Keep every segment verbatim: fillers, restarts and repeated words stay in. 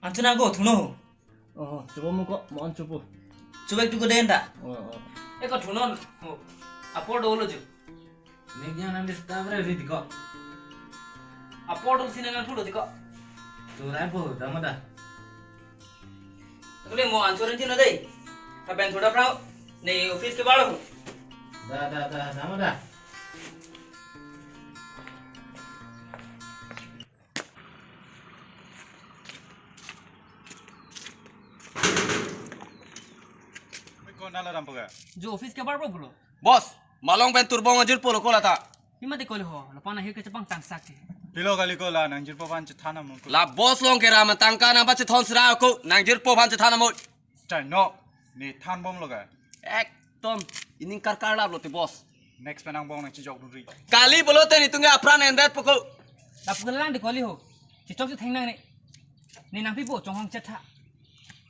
Anchun ako, thuno. Oh, chupo mo ko, mo an chupo. Chubek tu ko den ta. Oh, oh. Eko thunon. Oh. Apor dolo ju. Mek yang nang disturb re ri diko. Apor dolo sini nang thulo diko. Churai po, dama da. Kule mo anchun rin tino dei. Kapen thoda prau. Ne office ke balo. Da, da, da, dama da. Ko nala ram paga. Jo office ke bar bro bro. Boss, Malong pen Turbong ajirpo lo ko lata. Ima de kol ho, lo pana hir ke chepang tangsak ke. Pilo kali ko la nangjirpo aphan chethan amo ko. La boss along ke ram tangka nang pachethon sira ko nangjirpo aphan chethan amo. Chai no, ne than bom lo ga. Ekdom, ining karkar lap lo te boss. Next pen angbong nangchijok dun ri. Kali bolo te netum ke apran endet po ko. Lapu kelang de koli ho. Chichok si thengnang ne. Ne nangpipo chonghong chetha.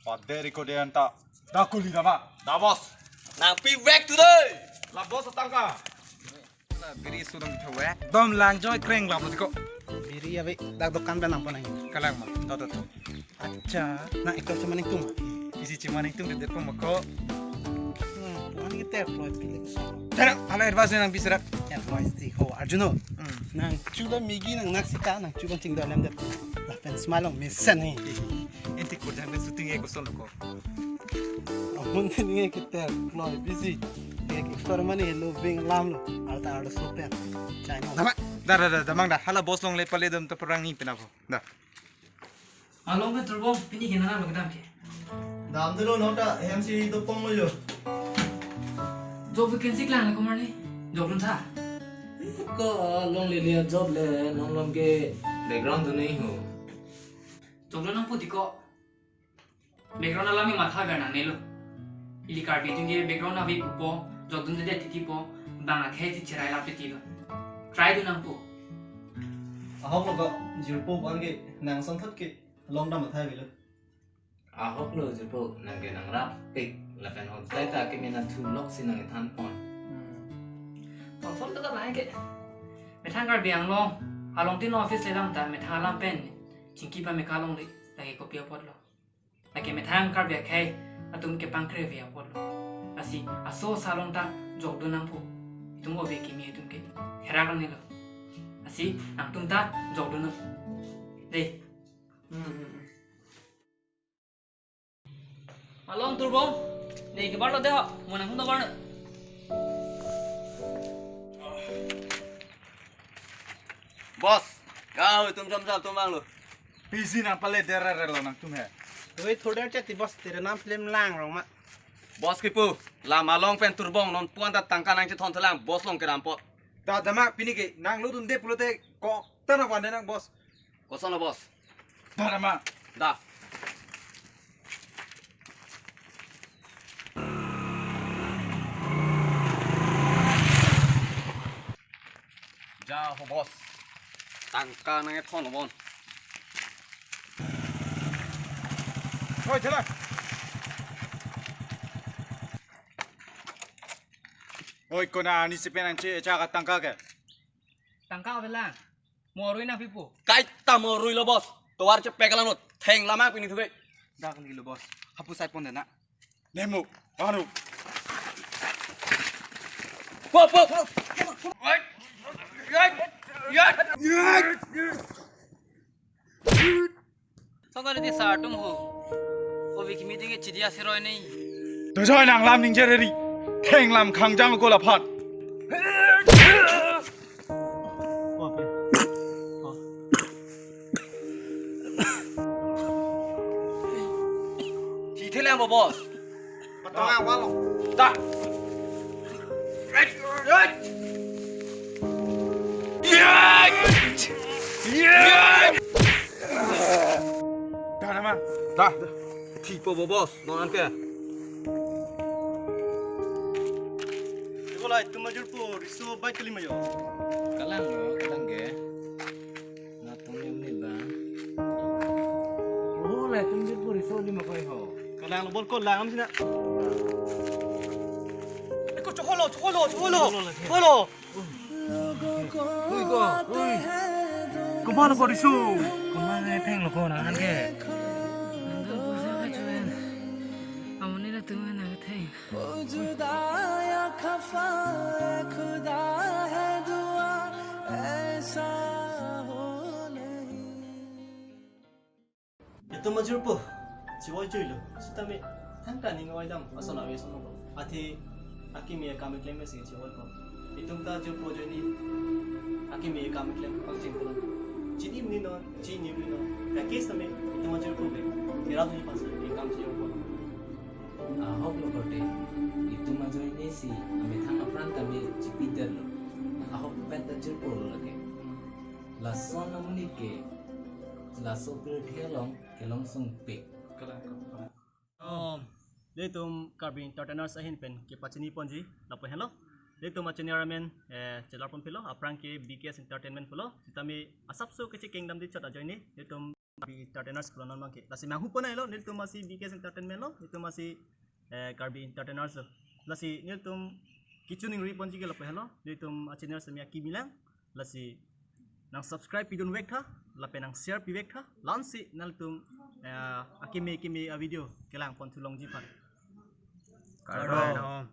Pade ri ko de anta. Da kuli dama. Da boss. Nangpivek today. La boss atangka. La biri sudam thawek. Dom lang joi kreng lap lo diko. Biri ave dak dokan pen nangpo nang. Kalang ma. To to to. Acha, nang actor chemang nangtum. Isi chemang nangtum de depo mako. Hmm, puan ke ter pro pili ko. Tara, ala advice nangpi sira. Advice ti ho, Arjuno. Hmm. Nang chulo migi nang naksika, nang chulo chingdo lem de. Lapen smile along mesen ni. Enti kurjang pen shooting e koson lo ko. Amun ni ke ter pro busy. Ke actor mane lo bing lam lo. Alta arlo sopen. Chai no. Dama. Da da da, damang da. Hala boss along le pale dam ta perang ni penap ho. Da. Malong pen Turbong, pini ke nana lo kedam ke. Dam dulu nota, M C do pong lo jo. Job vacancy klang le komar ni. Job dun tha. Ko longle le job le, non lom ke background tu nahi ho. Job dun nangpo ti ko. Background alam matha ver nangne lo. Ili Karbi atum ke background ave pupo, job dunde titi po, bang akhei ti cherai lap titi lo. Try dun nangpo. Ahok lo ko, jirpo aphan ke nang son thot ke long dam athai avelo. Ahok lo jirpo, nang ke nangrap pik, lapen hok tai ta ke mina thu lok si nang than pon. Hmm. Confirm to ka bang ke. Methang Karbi Anglong, along tin office le dam ta, methang alam pen, chingki pa meka longle, lake kopi apot lo. Lake methang Karbi akhei atum ke pangkre ave apot lo. Lasi aso salong ta jok dun nangpo. Itum ove kimi itum ke herak nangni lo. Lasi nangtum ta jok dun nang. Dei. Hmm, hmm, hmm. Malong Turbong. Dei ke bar lo dei ho. Mo nang hum do bar na. Boss, kau itum jam jam tum bang lo. Busy nang pale derere lo nangtum he. Wait, thoda chati boss, tere nam film lang rong ma. Boss kipu, la Malong pen Turbong non puan ta tangka nangchethon thelang boss along keram po. Da dama pini ke nang lo dunde pulote kok ta nang vande nang boss. Koson lo boss? Da dama. Da. Ja ho boss. Tangka nangkethon lo bon. Oi, thela. Oi, konat arni si pen nangche-echa ka tangka ke? Tangka avelang. Mo arui nangpipo. Kaita mo arui lo boss. Tovar chepek lang lo. Theng lamang pini thuke. Dak ni lo boss. Hapu sai pon dena. Nemu. Anu. Po po po. Song kali di sa atum ho. Ove kimi ding ke chidi asi roi nei. To joi nang lam ningje reri. Theng lam khangjang ko laphan. Thi thelang bo boss. Patong awal lo. Ta. Da nama. Da. Thipo bo boss, non an ke. Eko la itum ajirpo riso bai kali ma jo. Kalang lo, kalang ke. Na tum yam ni ba. Oh, la itum ajirpo riso ni ma koi ho. Kalang lo bol ko lang am sina. Eko chokolo, chokolo, chokolo. Chokolo. Ui ko, ui. Komat ko riso. Komat ne theng lo ko nang an ke. खुदा है दुआ ऐसा हो नहीं। Itum ajirpo chevoi chuilo, sitame thangta ning oi dam ason ave ason lo. Athe akimi akam keklem si chevoi po. Itum ta ajirpo ajoine akimi akam keklem pangcheng pulo. Chini ni non, chini ni non. Kake sitame itum ajirpo ke kerap ni pas akam chevoi po. Ahok lo korte, itum ajoine si amethang apran kami chipidetlo. Ahokpet ajirpo lo lake. Lason amonit ke laso pirthe along kelong sungpik. Kalang, kalang. Oh, nelitum Karbi Entertainers ahin pen kepachini ponji lapu henlo. Nelitum achannel amen, eh, chelar pon philo, aphrang ke B K S Entertainment pulo. Sitame asapso kechekeng damde chot ajoine nelitum Karbi Entertainers pulo non abang ke. Lasi manghu pon ai lo, nelitum masi B K S Entertainment lo, nelitum masi, eh, Karbi Entertainers lo. Lasi nelitum kechiningri ponji ke lapu henlo, nelitum achannel sitame akimi lang. Lasi nang subscribe pidun vek tha, lapen nang share pi vek tha. Lamsi nelitum, eh, akimi kimi avideo kelang pon thu longji aphan. Kardom.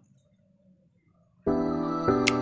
Kardom.